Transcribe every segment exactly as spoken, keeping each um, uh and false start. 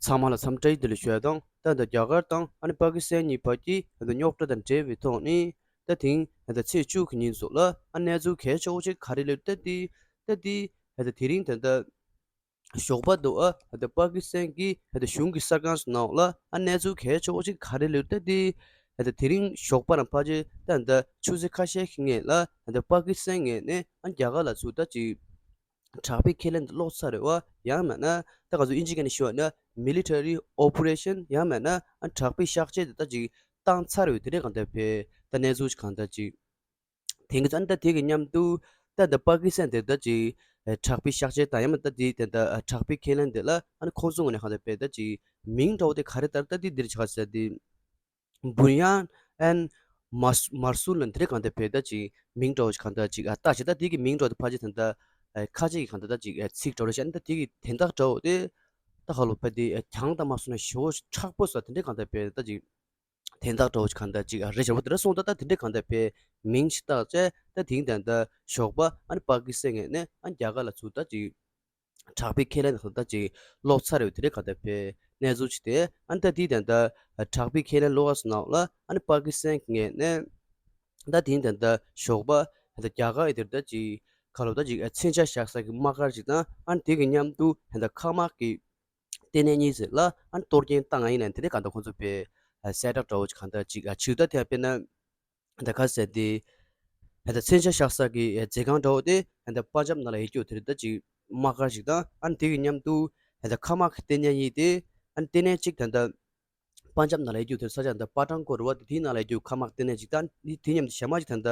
ཚང་མ་ལ་འཚམས་འདྲི་བདེ་ལེགས་ཞུ་ཡ་དང་། ད་ད་རྒྱ་གར་དང་ཨ་ནི་པ་ཀི་སི་ཐན་གཉིས་བར་གྱི་ད་རྙོག་དྲ་དང་འབྲེལ་བའི་ཐོག་ནས་ད་དེང་ད་ཚེས་བཅུ་གི་ཉིན་སོགས་ལ་ཨ་གནས་ཚུལ་གལ་ཆེ་བོ་ཅིག་ག་རེ་ལས་ད་དེ་ད་དེ་ད་དེ་རིང་ད་ད་ཞོགས་པ་དུ་ཨ་ད་པ་ཀི་སི་ཐན་གྱི་ད་གཞུང་གི་གསར་ཁང་ནང་ལ་ཨ་གནས་ཚུལ་གལ་ཆེ་བོ་ཅིག་ག་རེ་ལས་ད་དེ་ད་དེ་རིང་ཞོགས་པ་རང་ཕལ་ཆེར་ད་ད་ཆུ་ཚོད་ཁ་ཤས་ཤིག་སྔོན་ལ་ད་པ་ཀི་སི་ཐན་ངོས་ནས་ཨ་རྒྱ་གར་ལ་ཚུར་ད་ཅིག་དྲག་པོའི་ཁས་ལེན་དེ་སློག་ཚར་རེད་བ། ཡང་མིན་ན་ད་ག་ཚོད་ཨིན་ཇི་སྐད་ནས་ཞུ་བ་ན་military operation ཡང་མིན་ན་དྲག་པོའི་གཤག་བཅོས་དེ་ད་ཅིག་བཏང་ཚར་རེད་བ། དེ་འདྲའི་གང་ལྟར་བས་ད་གནས་ཚུལ་གང་ལྟར་ཅིག་དེང་གི་ཙང་ད་དེ་གི་མཉམ་དུ་ད་ད་པ་ཀི་སི་ཐན་དེ་ད་ཅིག་དྲག་པོའི་གཤག་བཅོས་དང་ཡང་མིན་ད་དེ་དེ་ད་དྲག་པོའི་ཁས་ལེན་དེ་ལ་ཨ་ནི་ཁོང་ཚོ་ངོས་ནས་གང་ལྟར་བས་ད་ཅིག་མིང་འདྲ་བོ་དེ་ག་རེ་ལྟར་ད་དེ་འདིར་ཆགས་ཟེར་དེ། Bunyan and Mas- Marsul ལ་འདི་རེད་གང་ལྟར་བས་ད་ཅིག་མིང་འདྲ་བོ་ཅིག་གང་ལྟར་ཅིག་ཨ་ལྟ་ཞིག་ད་དེ་གི་མིང་འདྲ་བོ་དེ་ཕལ་ཆེར་ད་ལྟ་ཨ་ཁ་ཆེ་གི་གང་ལྟར་ད་ཅིག་ཨ་ཚིག་འདྲ་བོ་ཞིག་ཨ་ནི་ད་དེ་གི་དན་རྟགས་འདྲ་བོ་དེ་ད་ཧ་ལོ་བས་དེ་ཨ་གྱང་ད་མ་སོང་ན་ཞེ་བོ་མཁྲེགས་པོ་སོགས་དེ་འདྲས་གང་ལྟར་བས་ད་ཅིག་དན་རྟགས་འདྲ་བོ་ཅིག་གང་ལྟར་ཅིག་ཨ་རེད་ཞེ་བོ་དེ་འདྲ་སོང་ད་ད་དེ་འདྲས་གང་ལྟར་བས་མིང་ཞིག་བཏགས་བྱས་ད་དེང་ད་ལྟ་ཞོགས་པ་ཨ་ནི་པ་ཀི་སི་ཐན་ངོས་ནས་ཨ་རྒྱ་གར་ལ་ཚུར་ད་ཅིག་དྲག་པོའི་ཁས་ལེན་ད་ཅིག་སློག་ཚར་རེད་བ། དེ་འདྲའི་གང་ལྟར་བས་གནས་ཚུལ་ཅིག་དེ་ཨ་ནི་ད་དེའི་དོན་དག་དྲག་པོའི་ཁས་ལེན་སློག་ཡ་སོང་ནང་ལ་ཨ་ནི་པ་ཀི་སི་ཐན་གྱི་ངོས་ནས་ད་དེའི་དོན་དག་ཞོགས་པ་ད་རྒྱ་གར་ཡི་དེར་ད་ཅིག་ག་ལོ་ད་ཅིག་མཚོན་ཆ་བཞག་ས་གི་དམག་སྒར་ཅིག་དང་ཨ་ནི་དེ་གི་མཉམ་དུ་ད་མཁའ་དམག་གི་ལྟེ་གནས་གཉིས་ཟེར་ལ་ཨ་ནི་གཏོར་སྐྱོན་བཏང་ཡ་ཡིན་ན་དེ་འདྲའི་གང་ལྟར་ཁོང་ཚོ་བས་གསལ་བསྒྲགས་འདྲ་བོ་ཅིག་གང་ལྟར་ཅིག་ཨ་ཆིག་ད་དེ་དཔེར་ན། ད་ག་ཟེར་དེ། ད་མཚོན་ཆ་བཞག་ས་གི་མཛོད་ཁང་འདྲ་བོ་དེ་ད་པན་ཇབ་ནང་ལ་ཡོད་རྒྱུ་དེ་རེད། ད་ཅིག་དམག་སྒར་ཞིག་དང་ཨ་ནི་དེ་གི་མཉམ་དུ་ད་མཁའ་དམག་གི་ལྟེ་གནས་གཉིས་དེ་ཨ་ནི་ལྟེ་གནས་གཅིག་ད་ད་པན་ཇབ་ནང་ལ་ཡོད་རྒྱུ་དེ་ས་ཆ་ད་པ་ཐན་ཀོཊ་རེད་བ། དེ་དེའི་ནང་ལ་ཡོད་རྒྱུ་མཁའ་དམག་ལྟེ་གནས་གཅིག་དང་དེ་མཉམ་དུ་གཞན་མ་ཞིག་ད་ད་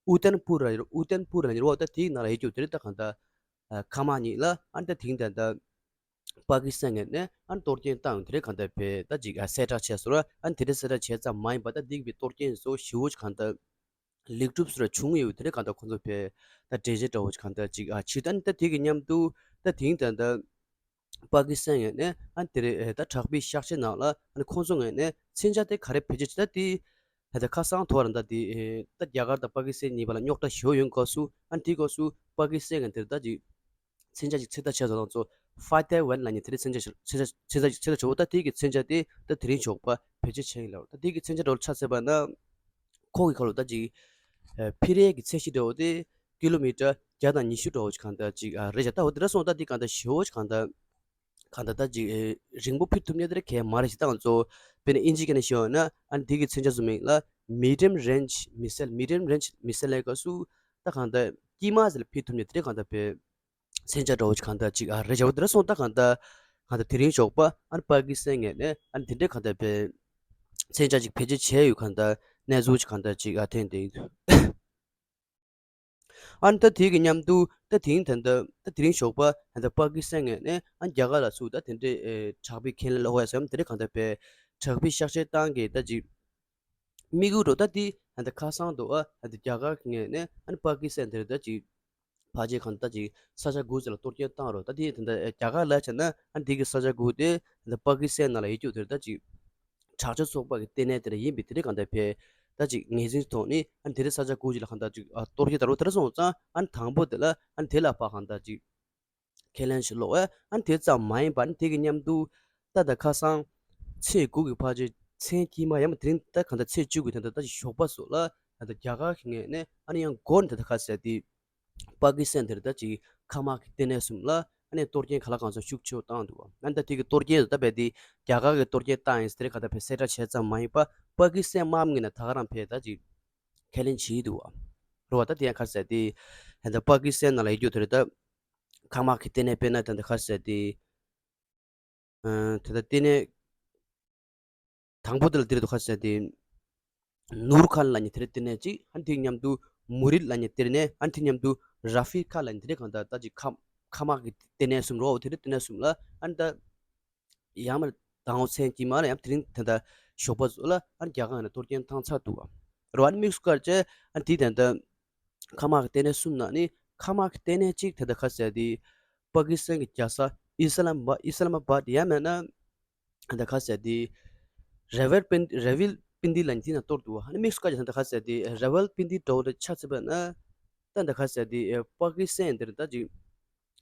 ཨུ་ཏན་པུར་ར་ཨུ་ཏན་པུར་ར་ཡོད་རེད་བ། ད་དེའི་ནང་ལ་ཡོད་རྒྱུ་དེ་རེད། ད་གང་ད་མཁའ་དམག་གཉིས་ལ་ཨ་ནི་ད་དེ་ད་ད། པ་ཀི་སི་ཐན་ངོས་ནས་ཨ་ནི་གཏོར་སྐྱོན་བཏང་ཡོད་དེ་རེད་གང་ལྟར་བས་ད་ཅིག་ཨ་གསལ་བསྒྲགས་བྱས་སོང་ར། ཨ་ནི་དེ་འདྲ་གསལ་བསྒྲགས་བྱས་ཙམ་མ་ཡིན་པ་ད་འདི་གི་གཏོར་སྐྱོན་བཟོ་ཞེ་བོ་ཅིག་གང་ལྟར་ལེགས་གྲུབ་སོགས་ར་བྱུང་ཡོད་དེ་རེད་གང་ལྟར་ཁོང་ཚོ་བས་ད་འགྲེལ་བཤད་འདྲ་བོ་ཅིག་གང་ལྟར་ཅིག་ཨ་ཕྱིར་ད་ནི་ད་དེ་གི་མཉམ་དུ་ད་དེང་ད་ད་པ་ཀི་སི་ཐན་ངོས་ནས་ཨ་ནི་དེ་རེད་ད་དྲག་པོའི་གཤག་བཅོས་ནང་ལ་ཨ་ནི་ཁོང་ཚོ་ངོས་ནས་མཚོན་ཆ་དེ་ག་རེ་བེད་སྤྱོད་བྱེད་ད་དེ། ད་ལྟ་ཁ་སང་ཐོག་རང་ད་དེ་ད་རྒྱ་གར་དང་པ་ཀི་སི་ཐན་གཉིས་བར་ལ་རྙོག་དྲ་ཞེ་པོ་ཡོང་སྐབས་སུ་ཨ་ནི་དེའི་སྐབས་སུ་པ་ཀི་སི་ཐན་གྱི་དེར་ད་ཅིག་མཚོན་ཆ་ཅིག་ཚོད་ལྟ་བྱས་སོང་ཙང་ཚོ་ཕའི་ཊར་ཝན་ལབ་མཁན་དེ་རེད། མཚོན་ཆ་ཞིག་ཚོད་ལྟ་ཚོད་ལྟ་ཚོད་ལྟ་བྱེད་འོ་ད་དེ་གི་མཚོན་ཆ་དེ་ད་དེ་རིང་ཞོགས་པ་བེད་སྤྱོད་བྱས་ཡིན་ལབ། ད་དེ་གི་མཚོན་ཆ་འདྲ་བོ་ཆ་བཞག་པ་ན་ཁོ་གི་ཁ་ལོ་ད་ཅིག་ཨ་འཕེལ་རིམ་གྱི་ཚད་གཞི་འདྲ་བོ་དེ་ཀི་ལོ་མི་ཊར་བརྒྱ་དང་ཉི་ཤུ་འདྲ་བོ་ཅིག་གང་ལྟར་ཅིག་ཨ་རེད་བཞག་ད་འོ་དེ་འདྲ་སོང་ད་དེ་གང་ལྟར་ཞེ་པོ་ཅིག་གང་ལྟར། གང་ལྟར་ད་ཅིག་ཨེ་རིང་པོ་ཕུད་ཐུབ་མཁན་དེ་རེད་གལ་མ་རེད་ཞེས་བཏང་ཚོ། དཔེར་ན་ཨིན་ཇི་སྐད་ནས་ཞུས་པ་ན་ཨ་ནི་དེ་གི་མཚོན་ཆ་བཟོ་མིང་ལ་medium range missile medium range missile ལབ་སྐབས་སུ་ད་གང་ལྟར་དཀྱིལ་མ་ཟེར་ལ་ཕུད་ཐུབ་མཁན་དེ་རེད་གང་ལྟར་བས་མཚོན་ཆ་འདྲ་བོ་ཅིག་གང་ལྟར་ཅིག་ཨ་རེད་བྱ་བ་དེ་རེད་སོང་ད་གང་ལྟར་གང་ལྟར་དེ་རིང་ཞོགས་པ་ཨ་ནི་པ་ཀི་སི་ཐན་ངོས་ནས་ཨ་ནི་དེ་འདྲའི་གང་ལྟར་བས་མཚོན་ཆ་ཅིག་བེད་སྤྱོད་བྱས་ཡོད་གང་ལྟར་གནས་ཚུལ་ཅིག་གང་ལྟར་ཅིག་ཨ་ཐོན་བསྡད་ཡོད། ཨ་ནི་ད་དེ་གི་མཉམ་དུ་ད་དེང་ད་ལྟ་ད་དེ་རིང་ཞོགས་པ་ད་ལྟ་པ་ཀི་སི་ཐན་ངོས་ནས་ཨ་རྒྱ་གར་ལ་ཚུར་ད་དེ་འདྲའི་ཨེ་དྲག་པོའི་ཁས་ལེན་སློག་ཡ་བསམ་དེ་འདྲའི་གང་ལྟར་བས་དྲག་པོའི་གཤག་བཅོས་བཏང་གི་ད་ཅིག་དམིགས་ཡུལ་འགྲོ་ད་དེ་ད་ལྟ་ཁ་སང་དུ་ཨ་ད་ལྟ་རྒྱ་གར་གི་ངོས་ནས་ཨ་ནི་པ་ཀི་སི་ཐན་དེར་ད་ཅིག་ཕལ་ཆེར་གང་ལྟར་ཅིག་ས་ཆ་དགུ་ཙམ་ལ་གཏོར་སྐྱོན་བཏང་རོགས། ད་དེ་ད་ལྟ་རྒྱ་གར་ལ་བྱས་ན་ཨ་ནི་དེ་གི་ས་ཆ་དགུ་དེ་ད་ལྟ་པ་ཀི་སི་ཐན་ནང་ལ་ཡོད་རྒྱུ་དེར་ད་ཅིག་དྲག་སྤྱོད་ཚོགས་པ་གི་ལྟེ་གནས་དེ་འདྲ་ཡིན་པའི་དེ་འདྲའི་གང་ལྟར་བས་ད་ཅིག་ངོས་འཛིན་ཐོག་ནས་ཨ་ནི་དེ་འདྲའི་ས་ཆ་དགུ་ཅིག་ལ་གང་ལྟར་ཅིག་ཨ་གཏོར་སྐྱོན་ད་རུང་དེ་འདྲ་སོང་ཙང་ཨ་ནི་དང་པོ་དེ་ལ་ཨ་ནི་དེ་ལ་ཕར་གང་ལྟར་ཅིག་ཁས་ལེན་ཞིག་སློག་ཨ་ཨ་ནི་དེ་ཙམ་མ་ཡིན་པ་ཨ་ནི་དེ་གི་མཉམ་དུ་ད་ལྟ་ཁ་སང་ཚེས་དགུ་གི་ཕལ་ཆེར་མཚན་དཀྱིལ་མ་ཡང་མ་དེ་རིང་ད་གང་ལྟར་ཚེས་བཅུ་གི་ད་ལྟ་ད་ཅིག་ཞོགས་པ་སོགས་ལ་ད་ལྟ་རྒྱ་གར་གི་ངོས་ནས་ཨ་ནི་ཡང་འགོ་ནས་ད་ལྟ་ཁ་གསལ་དེ། པ་ཀི་སི་ཐན་དེར་ད་ཅིག་མཁའ་དམག་གི་ལྟེ་གནས་གསུམ་ལ་ཨ་ནི་གཏོར་སྐྱོན་ག་ལ་གང་འཚམ་ཤུགས་ཆེ་བོ་བཏང་འདུག་ཨ་ནི་ད་དེ་གི་གཏོར་སྐྱོན་དེ་ད་བས་དེ་རྒྱ་གར་གི་གཏོར་སྐྱོན་བཏང་ཡིན་ཟེར་ག་ད་བས་གསལ་བསྒྲགས་བྱས་ཙམ་མ་ཡིན་པ་པ་ཀི་སི་ཐན་དམག་མི་ངོས་ནས་ད་ག་རང་བས་ད་ཅིག་ཁས་ལེན་བྱེད་འདུག་ཨ། རེད་བ། ད་དེ་ཡང་ག་ཟེར་དེ་ད་པ་ཀི་སི་ཐན་ནང་ལ་ཡོད་རྒྱུ་དེ་རེད། ད་མཁའ་དམག་གི་ལྟེ་གནས་དཔེར་ན་ད་ད་ག་ཟེར་དེ། ཨ་ད་ལྟ་ལྟེ་གནས་དང་པོ་དེ་ལ་དེ་རེད་འདུག་ཁ་ཟེར་དེ། ནུར་ཁཱན་ལབ་མཁན་དེ་རེད་ལྟེ་གནས་གཅིག་ཨ་ནི་དེ་མཉམ་དུ་མུ་རིད་ལབ་མཁན་ལྟེ་གནས། ཨ་ནི་དེ་མཉམ་དུ་ར་ཧྥི་ཁཱན་ལབ་མཁན་དེ་རེད་གང་ལྟར་ད་ཅིག་མཁའ་མཁའ་དམག་གི་ལྟེ་གནས་གསུམ་རོ། དེ་རེད་ལྟེ་གནས་གསུམ་ལ་ཨ་ནི་ད་ཡང་མ་དང་པོ་མཚན་དཀྱིལ་མ་ལ་ཡང་དེ་རིང་ད་ལྟ་ཞོགས་པ་ཚོ་ལ་ཨ་ནི་རྒྱ་གར་ནས་གཏོར་སྐྱོན་བཏང་ཚར་འདུག་བ། རོ། ཨ་ནི་དམིགས་སུ་བཀར་བྱས་ཨ་ནི་དེ་ད་ལྟ་མཁའ་དམག་གི་ལྟེ་གནས་གསུམ་ནང་ནས་མཁའ་དམག་གི་ལྟེ་གནས་གཅིག་དེ་ད་ག་ཟེར་དེ་པ་ཀི་སི་ཐན་གྱི་རྒྱལ་ས་ཨི་སི་ལམ་བྷ་ཨི་སི་ལམ་བྷ་ཡང་མིན་ན་ད་ག་ཟེར་དེ་ར་ཝལ་པིན་ར་ཝལ་པིན་དི་ལབ་མཁན་དེ་ན་གཏོར་འདུག་བ། ཨ་ནི་དམིགས་སུ་བཀར་བྱས་ད་ག་ཟེར་དེ་ར་ཝལ་པིན་དི་འདྲ་བོ་ཆ་བཞག་པ་ན་ད་ད་ག་ཟེར་དེ་པ་ཀི་སི་ཐན་འདིར་ད་ཅིག་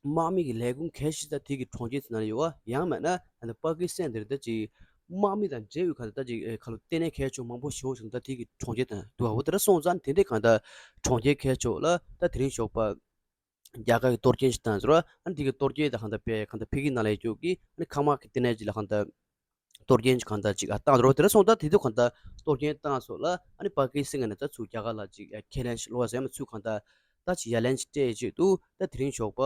དམག་མི་གི་ལས་ཁུངས་གལ་ཆེ་ཤོས་ད་དེ་གི་གྲོང་ཁྱེར་དེ་ནང་ཡོད་པ། ཡང་མིན་ན་ད་ལྟ་པ་ཀི་སི་ཐན་དེར་ད་ཅིག་དམག་མི་དང་འབྲེལ་བའི་ག་ད་ད་ཅིག་ཨེ་ཁ་ལོ་ལྟེ་གནས་གལ་ཆེ་མང་པོ་ཞེ་པོ་ཞིག་ད་དེ་གི་གྲོང་ཁྱེར་དང་འདུག་པ། འོ་དེ་འདྲ་སོང་ཙང་དེ་འདྲའི་གང་ལྟར་གྲོང་ཁྱེར་གལ་ཆེ་ལ་ད་དེ་རིང་ཞོགས་པ་རྒྱ་གར་གྱི་གཏོར་སྐྱོན་ཞིག་བཏང་ཟེར་བ། ཨ་ནི་དེ་གི་གཏོར་སྐྱོན་དང་གང་ལྟར་པའི་གང་ལྟར་ཕ་གི་ནང་ལ་ཡོད་རྒྱུ་གི་ཨ་ནི་ཁང་དམག་གི་ལྟེ་གནས་ཅིག་ལ་གང་ལྟར་གཏོར་སྐྱོན་ཅིག་གང་ལྟར་ཅིག་ཨ་བཏང་རོགས་དེ་འདྲ་སོང་ཙང་དེ་དུས་གང་ལྟར་གཏོར་སྐྱོན་བཏང་སོང་ལ། ཨ་ནི་པ་ཀི་སི་ཐན་ནས་ད་ཚུར་རྒྱ་གར་ལ་ཅིག་ཨ་ཁས་ལེན་ཞིག་སློག་ཟེར་མ་ཚུར་གང་ལྟར་ད་ཅིག་ཡ་ལན་ཞིག་སྤྲད་ཡོད་ཅིག་འདུག་ད་དེ་རིང་ཞོགས་པ་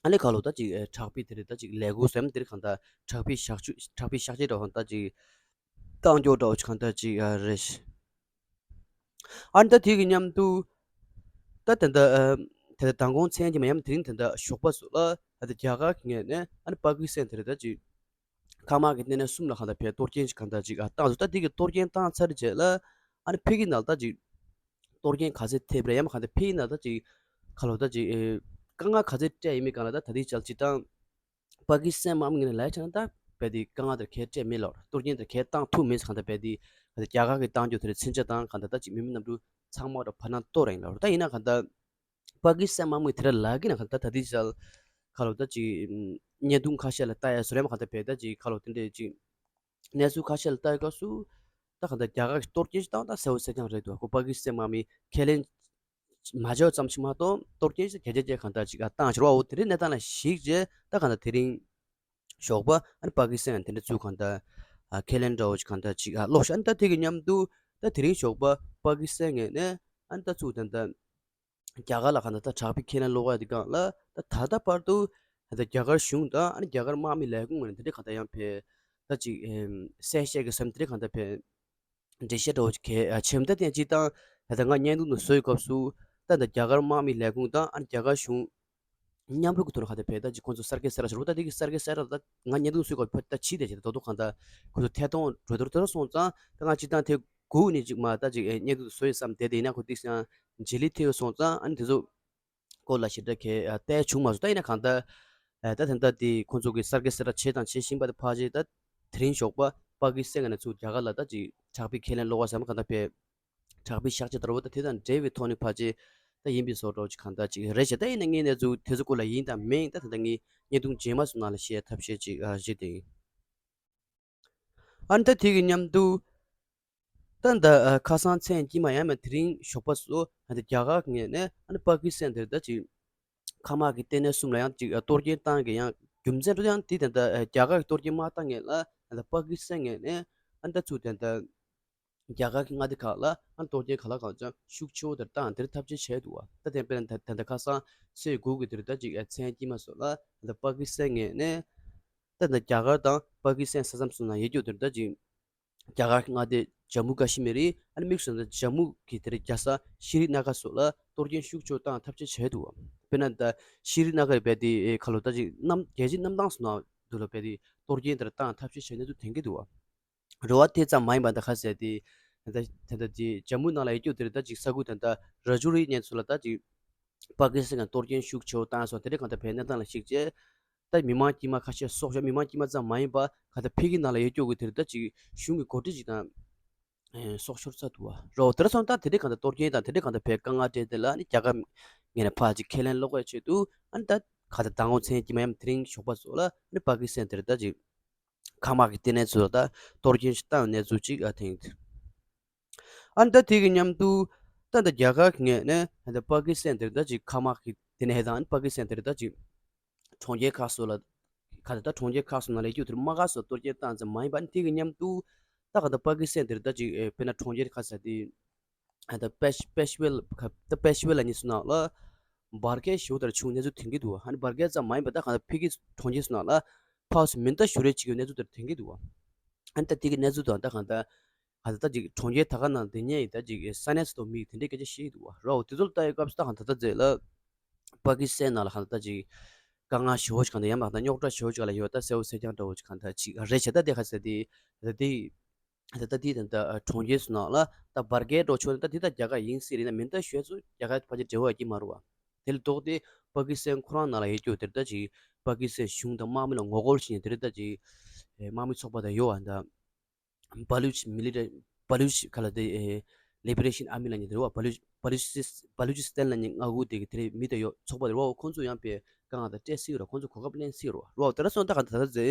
ཨ་ནི་ཁ་ལོ་ད་ཅིག་ཨ་དྲག་པོའི་དེ་རེད། ད་ཅིག་ལས་འགུལ་ཟེར་མ་དེ་རིང་གང་ལྟར་དྲག་པོའི་གཤག་བཅོས་དྲག་པོའི་གཤག་བཅོས་འདྲ་བོ་ད་ཅིག་བཏང་རྒྱུ་འདྲ་བོ་ཅིག་གང་ལྟར་ཅིག་ཨ་རེད། ཨ་ནི་ད་དེ་གི་མཉམ་དུ་ད་ད་ལྟ་ཨ་ད་ལྟ་མདང་དགོང་མཚན་གྱི་མ་ཡམ་དེ་རིང་ད་ལྟ་ཞོགས་པ་སོགས་ལ་ད་ལྟ་རྒྱ་གར་གྱི་ངོས་ནས་ཨ་ནི་པ་ཀི་སི་ཐན་དེ་རེད། ད་ཅིག་ཁང་དམག་གི་ལྟེ་གནས་གསུམ་ལ་གང་ལྟར་ཕའི་གཏོར་སྐྱོན་ཅིག་གང་ལྟར་ཅིག་ཨ་བཏང་འདུག་ད་དེ་གི་གཏོར་སྐྱོན་བཏང་ཚར་རྗེས་ལ་ཨ་ནི་ཕ་གི་ནང་ལ་ད་ཅིག་གཏོར་སྐྱོན་ག་ཚད་ཐེབས་རེད། ཡང་མ་གང་ལྟར་ཕ་གི་ནང་ད་ཅིག་ཁ་ལོ་ད་ཅིག་ཨེ་དཀའ་ངལ་ག་ཚད་སྤྲད་ཡིན་མིན་གང་ལ་ད་ད་དེ་ཅལ་ཅིག་བཏང་། པ་ཀི་སི་ཐན་དམག་མི་ངོས་ནས་ལབ་ཆ་ན་ད་རྦད་དེ་དཀའ་ངལ་དེར་གས་སྤྲད་མེད་ལབ། གཏོར་སྐྱོན་དེར་གས་བཏང་ཐུབ་མེད་ཟེར། གང་ལྟར་རྦད་དེ་གང་ལྟར་རྒྱ་གར་གྱིས་བཏང་རྒྱུ་དེར་མཚོན་ཆ་དང་གང་ལྟར་ད་ཅིག་མི་མི་གནམ་གྲུ་ཚང་མ་ར་བར་སྣང་གཏོར་རེད་ལབ། ད་ཡིན་ན་གང་ལྟར་པ་ཀི་སི་ཐན་དམག་མི་དེ་ར་ལབ་ཀྱི་ན་གང་ལྟར་ད་དེ་ཅལ་ཁ་ལོ་ད་ཅིག་བརྙན་ཐུང་ཁ་ཤས་ལ་ལྟ་ཡ་བཟོ་རེད། མ་གང་ལྟར་རྦད་ད་ཅིག་ཁ་ལོ་དེ་འདྲས་ཅིག་གནས་ཚུལ་ཁ་ཤས་ལ་ལྟ་ཡི་སྐབས་སུ་ད་གང་ལྟར་རྒྱ་གར་གྱིས་གཏོར་སྐྱོན་ཞིག་བཏང་ད་གསལ་བོ་གསལ་རྐྱང་རེད་འདུག་ཁོ་པ་ཀི་སི་ཐན་དམག་མི་ཁས་ལེན་མ་བྱས་ཙམ་ཞིག་མ་གཏོགས་གཏོར་སྐྱོན་ཞིག་གལ་ཆེ་ཆེ་གང་ལྟར་ཅིག་ཨ་བཏང་ཕྱིར་བ། འོ་དེ་འདྲའི་གནས་སྟངས་ལ་གཞིགས་རྗེས་ད་གང་ལྟར་དེ་རིང་ཞོགས་པ་ཨ་ནི་པ་ཀི་སི་ཐན་དེ་འདྲ་ཚུར་གང་ལྟར་ཨ་ཁས་ལེན་འདྲ་བོ་ཞིག་གང་ལྟར་ཅིག་ཨ་སློག་ཤག་ཨ་ནི་ད་དེ་གི་མཉམ་དུ་ད་དེ་རིང་ཞོགས་པ་པ་ཀི་སི་ཐན་ངོས་ནས་ཨ་ནི་ད་ཚུར་ད་ལྟ་རྒྱ་གར་ལ་གང་ལྟར་ད་དྲག་པོའི་ཁས་ལེན་སློག་ཡ་དེ་སྒང་ལ་ད་ད་ལྟ་བར་དུ་ད་ལྟ་རྒྱ་གར་གཞུང་དང་ཨ་ནི་རྒྱ་གར་དམག་མི་ལས་ཁུངས་ངོས་ནས་དེ་འདྲའི་གང་ལྟར་ཡང་ཕའི་ད་ཅིག་ཨེམ་གསལ་བཤད་ཀྱི་ཟམ་དེ་འདྲའི་གང་ལྟར་ཕའི་འགྲེལ་བཤད་འདྲ་བོ་ཅིག་གས་ཨ་ཆེམ་ད་ཏན་ཅིག་དང་། ད་ལྟ་ང་བརྙན་ཐུང་དུ་བཟོ་ཡི་སྐབས་སུ་ད་ལྟ་རྒྱ་གར་དམག་མི་ལས་ཁུངས་དང་ཨ་ནི་རྒྱ་གར་གཞུང་མཉམ་རུབ་ཀྱི་ཐོག་ལ་གང་ལྟར་ཕའི་ད་ཅིག་ཁོང་ཚོ་གསར་འགོད་གསལ་བསྒྲགས་ཞུ་རུ། ད་དེ་གི་གསར་འགོད་གསལ་བསྒྲགས་ད་ང་བརྙན་ཐུང་བཟོ་ཡི་སྐབས་ཕ་ད་ཕྱི་དེ་བྱས་ད་དོ་དོ་གང་ལྟར་ཁོང་ཚོ་ཐད་གཏོང་འགྲོ་དོར་དོ་སོང་ཙང་ད་ང་སྤྱིར་བཏང་དེ་སྒུག་ནས་ཅིག་མ་ད་ཅིག་ཨེ་བརྙན་ཐུང་དུ་བཟོ་ཡི་བསམ་བསྡད་དེ་ཡིན་ན་ཁོ་ཏིག་སང་བརྗེད་ལུས་ཐེབས་སོང་ཙང་ཨ་ནི་དེ་ཚོ་སྐོར་ལ་ཞེ་དྲག་གས་ཨ་བལྟས་བྱུང་མ་སོང་། ད་ཡིན་ན་གང་ལྟར་ཨ་ད་ད་ལྟ་དེ་ཁོང་ཚོ་གི་གསར་འགོད་གསལ་བསྒྲགས་བྱས་དང་བྱེད་བཞིན་པ་དེ་ཕར་བྱས་ད་དེ་རིང་ཞོགས་པ་པ་ཀི་སི་ཐན་ནས་ཚུར་རྒྱ་གར་ལ་ད་ཅིག་དྲག་པོའི་ཁས་ལེན་སློག་པ་ཟེར་མ་གང་ལྟར་ཕའི་དྲག་པོའི་གཤག་བཅོས་ལྟ་བུ་ད་དེ་དང་འབྲེལ་བའི་ཐོག་ནས་ཕར་བྱས་ད་ཡིན་པའི་བཟོ་འདྲ་ཅིག་གང་ལྟར་ཅིག་རེད་བྱས། ད་ཡིན་ན་ངས་གནས་ཚུལ་དེ་ཚོ་སྐོར་ལ་ཡིན་དང་མིན་ད་ད་ལྟ་ངས་བརྙན་ཐུང་རྗེས་མ་ཚོ་ནང་ལ་བཤད་ཐབས་ཤེས་ཅིག་ཨ་བྱེད་དེ་ཡིན། ཨ་ནི་ད་དེ་གི་མཉམ་དུ་ད་ད་ཨ་ཁ་སང་མཚན་དཀྱིལ་མ་ཡང་མིན་དེ་རིང་ཞོགས་པ་སོ་ཨ་ད་རྒྱ་གར་གྱི་ངོས་ནས་ཨ་ནི་པ་ཀི་སི་ཐན་དེར་ད་ཅིག་ཁ་དམག་གི་ལྟེ་གནས་གསུམ་ལ་ཡང་ཅིག་ཨ་གཏོར་སྐྱོན་བཏང་གི་ཡང་རྒྱུ་མཚན་འདྲ་ཡང་དེ་ད་ད་ཨ་རྒྱ་གར་གྱི་གཏོར་སྐྱོན་མ་བཏང་ངེས་ལ་ཨ་ད་པ་ཀི་སི་ཐན་ངོས་ནས་ཨ་ནི་ད་ཚུར་ད་ད་རྒྱ་གར་གྱི་མངའ་སྡེ་ཁག་ལ་ཨ་ནི་གཏོར་སྐྱོན་ག་ལ་གང་འཚམ་ཤུགས་ཆེ་བོ་དེར་བཏང་དེར་ཐབས་ཇུས་བྱས་འདུག་བ། ད་དེ་དཔེར་ན་ད་ད་ད་ཁ་སང་ཚེས་དགུ་གི་དེར་ད་ཅིག་ཨ་མཚན་དཀྱིལ་མ་སོགས་ལ་ད་པ་ཀི་སི་ཐན་ངོས་ནས་ད་ད་རྒྱ་གར་དང་པ་ཀི་སི་ཐན་ས་མཚམས་སུ་ན་ཡོད་རྒྱུ་དེར་ད་ཅིག་རྒྱ་གར་གྱི་མངའ་སྡེ་ཇམ་མུ་ཀ་ཤི་མིར་ཨ་ནི་དམིགས་སུ་ད་ཇམ་མུ་གི་དེར་རྒྱལ་ས་ཤི་རི་ན་གར་སོགས་ལ་གཏོར་སྐྱོན་ཤུགས་ཆེ་བོ་བཏང་ཐབས་ཇུས་བྱས་འདུག་བ། དཔེར་ན་ད་ཤི་རི་ན་གར་རྦད་དེ་ཁ་ལོ་ད་ཅིག་གནམ་རྒྱལ་སྤྱིའི་གནམ་ཐང་སོགས་ན་དུ་ལ་རྦད་དེ་གཏོར་སྐྱོན་དེར་བཏང་ཐབས་ཇུས་བྱས་གནས་ཚུལ་ཐོན་གྱི་འདུག་བ། རེ་བ་དེ་ཙམ་མ་ཡིན་པ་ད་ཁ་གསལ་ཏེ། ད་ད་ད་ཅིག་ཇམ་མུ་ནང་ལ་ཡོད་རྒྱུ་དེར་ད་ཅིག་ས་ཁུལ་ད་ད་ར་ཇུ་རི་གནས་ཚུལ་ལ་ད་ཅིག་པ་ཀི་སི་ཐན་གྱི་གཏོར་སྐྱོན་ཤུགས་ཆེ་བོ་བཏང་སོང་། དེ་འདྲའི་གང་ལྟར་ཕའི་གནས་སྟངས་ལ་གཞིགས་བྱས། ད་མི་མང་དཀྱུས་མ་ཁ་ཤས་སྲོག་ཤོར། མི་མང་དཀྱུས་མ་ཙམ་མ་ཡིན་པ་གང་ལྟར་ཕ་གི་ནང་ལ་ཡོད་རྒྱུ་གི་དེར་ད་ཅིག་གཞུང་གི་འགོ་ཁྲིད་ཅིག་དང་ཨེ་སྲོག་ཤོར་ཚར་འདུག་བ། རོ་དེར་སོང་ད་དེ་འདྲའི་གང་ལྟར་གཏོར་སྐྱོན་དང་དེ་འདྲའི་གང་ལྟར་ཕའི་དཀའ་ངལ་འཕྲད་དེ་ལ་ནི་རྒྱ་གར་ངོས་ནས་ཕར་ཅིག་ཁས་ལེན་སློག་པའི་ཆེད་དུ་ཨ་ནི་ད་གང་ལྟར་མདང་དགོང་མཚན་དཀྱིལ་མ་ཡང་དེ་རིང་ཞོགས་པ་སོགས་ལ་ནི་པ་ཀི་སི་ཐན་དེར་ད་ཅིག་མཁའ་དམག་གི་ལྟེ་གནས་ཚོ་ལ་ད་གཏོར་སྐྱོན་ཞིག་བཏང་གནས་ཚུལ་ཅིག་ཨ་ཐེངས། ཨ་ནི་ད་དེ་གི་མཉམ་དུ་ད་ད་རྒྱ་གར་གྱི་ངོས་ནས་ད་པ་ཀི་སི་ཐན་དེར་ད་ཅིག་མཁའ་དམག་གི་ལྟེ་གནས་དང་ཨ་ནི་པ་ཀི་སི་ཐན་དེར་ད་ཅིག་གྲོང་ཁྱེར་ཁག་སོགས་ལ་ག་ད་ད་གྲོང་ཁྱེར་ཁག་སོགས་ནང་ལ་ཡོད་རྒྱུ་དེར་དམག་སྒར་སོགས་གཏོར་སྐྱོན་བཏང་ཙམ་མ་ཡིན་པ་ཨ་ནི་དེ་གི་མཉམ་དུ་ད་ག་ད་པ་ཀི་སི་ཐན་དེར་ད་ཅིག་ཨེ་དཔེར་ན་གྲོང་ཁྱེར་ཁ་ས་དེ་ཨ་ད་པེ་ཤ་པེ་ཤ་ཝེལ་ཁ་ད་པེ་ཤ་ཝེལ་ལ་ནི་སུ་ནང་ལ་འབར་གས་ཞེ་པོ་དེར་བྱུང་གནས་ཚུལ་ཐོན་གྱི་འདུག་ཨ་ནི་འབར་གས་ཙམ་མ་ཡིན་པ་ད་ག་ད་ཕ་གི་གྲོང་ཁྱེར་སོགས་ནང་ལ་ཕར་ཚུར་མེ་མདའ་གཞུ་རེས་བྱེད་ཀྱི་གནས་ཚུལ་དེར་ཐོན་གྱི་འདུག་ཨ་ནི་ད་དེ་གི་གནས་ཚུལ་དང་ད་གང་ལྟར་ཨ་ད་ད་ཅིག་གྲོང་ཁྱེར་ད་ག་ནང་དེ་ཉིད་ད་ཅིག་ས་གནས་སུ་གཏོགས་མི་དེ་འདྲའི་སྐད་ཆ་བཤད་ཀྱི་འདུག་བ། རོ་དེ་ཚོ་ལ་ལྟ་ཡི་སྐབས་སུ་ད་གང་ད་ད་མཛད་ལ་པ་ཀི་སི་ཐན་ནང་ལ་གང་ད་ད་ཅིག་དཀའ་ངལ་ཞེ་པོ་ཅིག་གང་ད་ཡང་མ་གང་ད་རྙོག་དྲ་ཞེ་པོ་ཅིག་ལ་ཡོད་ད་གསལ་བོ་གསལ་རྐྱང་འདྲ་བོ་ཅིག་གང་ད་ཅིག་རེད་བྱས། ད་དེ་ཁ་ཟེར་དེ་ད་དེ་ད་ད་དེ་ད་ད་གྲོང་ཁྱེར་སོགས་ནང་ལ་ད་འབར་གས་འགྲོ་ཆོག་ད་དེ་ད་རྒྱ་གར་ཡིན་སྲིད་རེད་ན་མེ་མདའ་གཞུ་ཚོ་རྒྱ་གར་ཕལ་ཆེར་འབྲེལ་བ་ཡོད་ཀྱི་མ་རེད་བ། དེ་ལ་ལྡོག་སྟེ་པ་ཀི་སི་ཐན་ཁོ་རང་ནང་ལ་ཡོད་རྒྱུ་དེར་ད་ཅིག་པ་ཀི་སི་ཐན་གཞུང་དང་དམག་མི་ལ་ངོ་རྒོལ་བྱེད་མཁན་དེར་ད་ཅིག་ཨེ་དམག་མི་ཚོགས་པ་དང་ཡོད་བ། ད་Baloch Military Baloch ག་ལ་དེ་ཨེ་Liberation Army ལ་ཉེ་དེར་བ་Baloch བ་ལུ་ཅི་སི་བ་ལུ་ཅི་སི་ཐན་ལབ་མཁན་མངའ་ཁུལ་དེ་གི་དེ་རེད། མི་དེ་ཡོད་ཚོགས་པ་དེ་རེད་བ། ཁོང་ཚོ་ཡང་དཔེ་དཀའ་ངལ་དེ་འཕྲད་སྲིད་རོ། ཁོང་ཚོ་གོ་སྐབས་ལེན་སྲིད་རོ། རོ་དེ་འདྲ་སོང་ད་ག་ད་ད་ད་ཟེ་